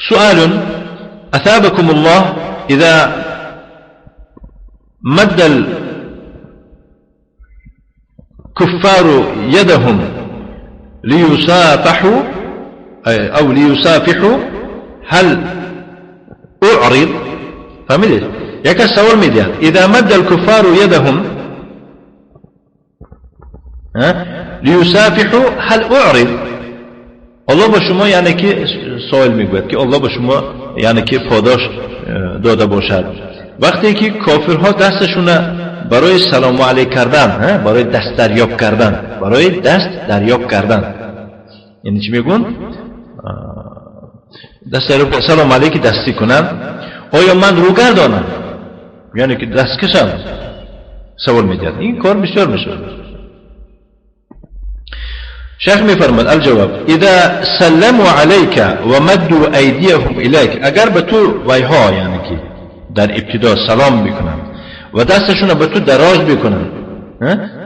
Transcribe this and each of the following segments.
سؤال أثابكم الله إذا مد الكفار يدهم ليصافحوا أو ليصافحوا هل أعرض؟ فهمت؟ ياك سوال ميديان إذا مد الكفار يدهم ليصافحوا هل أعرض؟ الله با شما یعنی که سوال میگوید که الله با شما یعنی که پاداش داده باشد وقتی که کافرها دستشون برای سلام علیک کردن، برای دست دریاب کردن، برای دست دریاب کردن، یعنی چی میگون؟ دست دریاب سلام علیک دستی کنن، آیا من رو گردانم؟ یعنی که دست کشم؟ سوال میدهد. این کار بسیار میشه. شیخ میفرماد الجواب اذا سلموا عليك ومدوا ايديهم اليك، اگر به تو ویها یعنی که در ابتدا سلام میکنن و دستشون به تو دراز بکنن،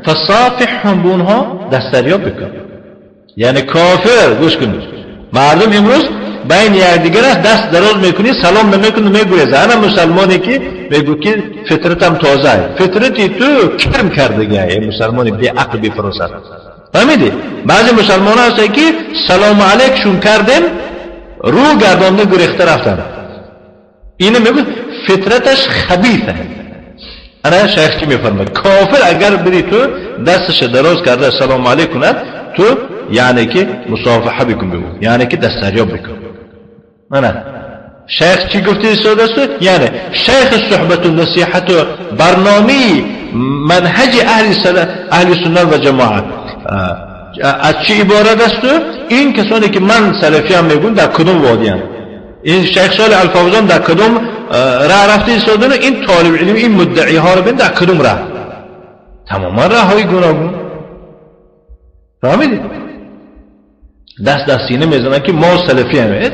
فصافحهم، به اونها دست دریاب بکن. یعنی کافر، گوش کن، مردم امروز بین یکدیگر است، دست دراز میکنی سلام نمیکنی میگویه. انا مسلمانی که میگو که فطرتم تازه، فطرتی تو کرم کرده، مسلمانی بی عقل بی فراست. فهمیدی؟ بعضی مسلمان هستن که سلام علیکشون کردیم رو گردانده گریخته رفتن. اینو میگو فطرتش خبیثه. انا شیخ چی میفرماد؟ کافر اگر بری تو دستش دراز کرده سلام علیک کند، تو یعنی که مصافحه بکن بگو، یعنی که دست دریاب بکن. نه شیخ چی گفتی ساده است؟ یعنی شیخ صحبت و نصیحت و برنامه منهج اهل سنت و جماعت از چی عبارت است؟ این کسانی که من سلفی هم میگون در کدوم وادی هم؟ این شیخ صالح الفوزان در کدوم راه رفته ایستادن؟ این طالب علم این مدعی ها رو بین در کدوم راه؟ تماما راه های گوناگون. فهمیدید؟ دست در سینه میزنن که ما سلفی هم.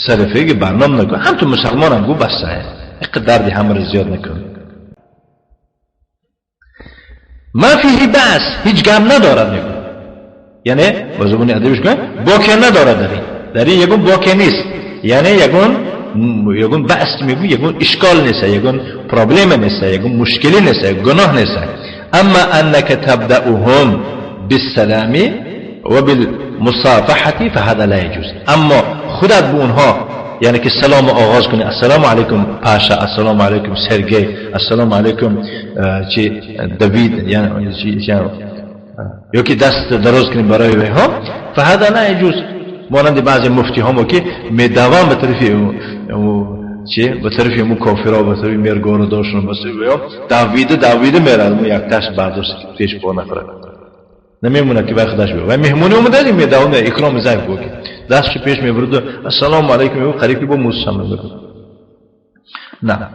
سلفی که برنامه نکن، هم تو مسلمان هم گو بسته، اقدر دردی همه رو زیاد نکن. ما فیه بأس، هیچ گم ندارد میگو، یعنی با زبان ادبیش کن باکه ندارد، در این یگون باکه نیست، یعنی یگون بأس میگو، یگون اشکال نیست، یگون پرابلم نیست، یگون مشکلی نیست، گناه نیست. اما انك تبدأهم بالسلام وبالمصافحة فهذا لا يجوز. اما خودت به اونها یعنی که سلام آغاز کنی، السلام علیکم پاشا، السلام علیکم سرگی، السلام علیکم چی دوید، یعنی چی، یا که دست دراز کنی برای ها، فهذا لا يجوز. مانند بعضی مفتی ها که میدوان به طرف چی، به طرف مو کافرها، به طرف مرگارو داشتن، به طرف دویده دویده میرد، مو یک تاش برداشت پیش پا نخوره نمیمونه که خودش بیاد و مهمونی اومده میدوان اکرام ضیف بود دستش پیش میبرد السلام علیکم، قریب که با موسی میگه نه.